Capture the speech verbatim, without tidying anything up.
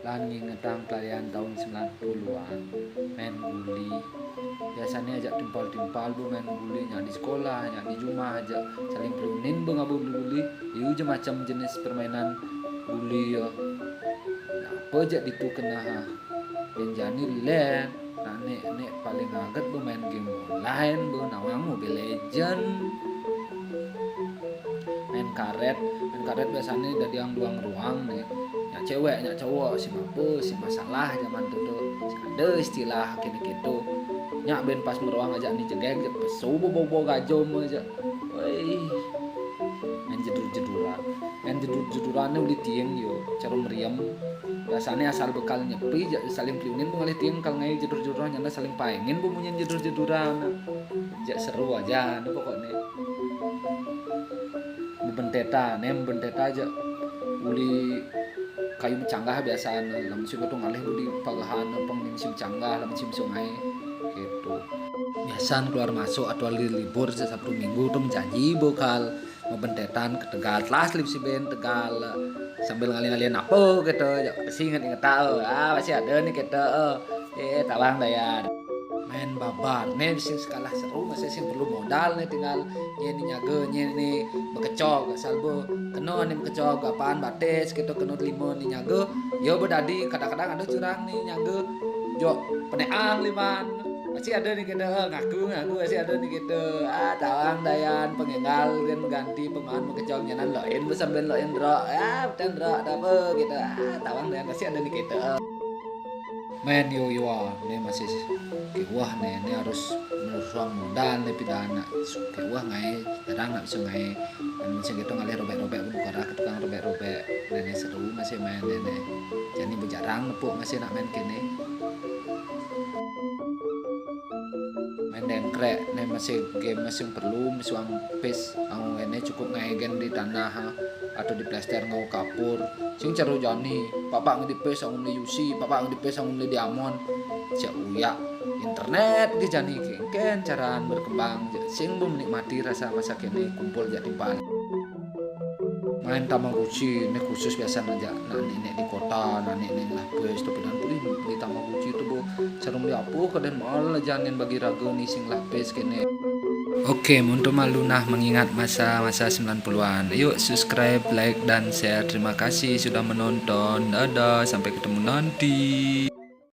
Lan ngingetang pelarian taun sembilan puluhan, main guli. Biasané ajak timpal-timpal bu main guli, nyak di sekolah, nyak di jumah, ajak saling pelunin bu ngabun guli. Iu ja macam jenis permainan guli ya. Apa jak ditu kenah, ah. Yang jani lén, nak nek, nek paling aget bu main game online bu, nawang Mobile Legend. Main karet, main karet biasané dadi ang duang ruang né. Nyak cewek, nyak cowok, si mapo, si masalah zaman tu tu. Si ada istilah kini gitu. Nyak ben pas meruang ajak ni jegeg, jak pesu bobo gajom aja. Woi. Main jedur-jeduran. Main jedur-jeduran ni uli tiang yo, cara meriam. Biasané asal bekal nyepi, jak saling peliunin bu ngalih tiang kal ngai jedur-jeduran, nyanda saling paengin bu munyin jedur-jeduran. Jak seru aja, ni pokokné. Bebenteta, nem benteta aja uli kayu mecanggah biasaan, lamun sing tu ngalih di pagahan, pang ning sing mecanggah, lamun sing sungai, gitu. Biasaan keluar masuk atau li-, libur Sabtu Minggu tu menjanji bokal, mau bentetan ke Tegal, telas lip si ben Tegal, sambil ngalih-ngalih apa gitu, ya, pasti inget-inget tahu, ah, masih ada nih kita, eh, eh, tawang dayan. Main babar, nih sing sekalah seru, masih sing perlu modal nih, tinggal nyeni nyaga, nyeni bekecog, asal bu kena nih bekecog, apaan batis, gitu, kena lima nih nyaga, yo bu dadi, kadang-kadang ada curang nih nyaga, jok peneang liman, masih ada nih kita, eh, ngaku, ngaku, masih ada nih kita, ah, tawang dayan, pengenggal, kan ganti, pengan bekecog, nyanan loin, bu sambil loin drok, ah, beten drok, ada apa, gitu, ah, tawang dayan, masih ada nih kita. Main yo yo, ni masih kiwah ni, ni harus merusuang modal ni pindah anak. Kiwah ngai, terang nak bisa ngai. Dan macam gitu ngalih robek-robek ke buka ke tukang robek-robek. Dan ni seru masih main ni, ni. Jadi bejarang nepuk masih nak main kini. Main dengkrek ni masih game masih perlu, masih uang pis. Ang ini cukup ngai gen di tanah, ha. Atau di plester ngau kapur. Sing cara jani, papak ngedipis angun di U C, papak ngedipis angun di diamond. Cek uyak internet ke jani ke, ken caraan berkembang. Sing bu menikmati rasa masa kini kumpul jak timpal. Main Tamagotchi ni khusus biasa aja nak nenek di kota, nak nenek lah pes tu pedan pulih di Tamagotchi tu bu. Sarung di apa kadén mahal aja angin bagi raga ni sing lapis kene. Oke, mun tu malu nah mengingat masa-masa sembilan puluhan. Yuk subscribe, like, dan share. Terima kasih sudah menonton. Dadah, sampai ketemu nanti.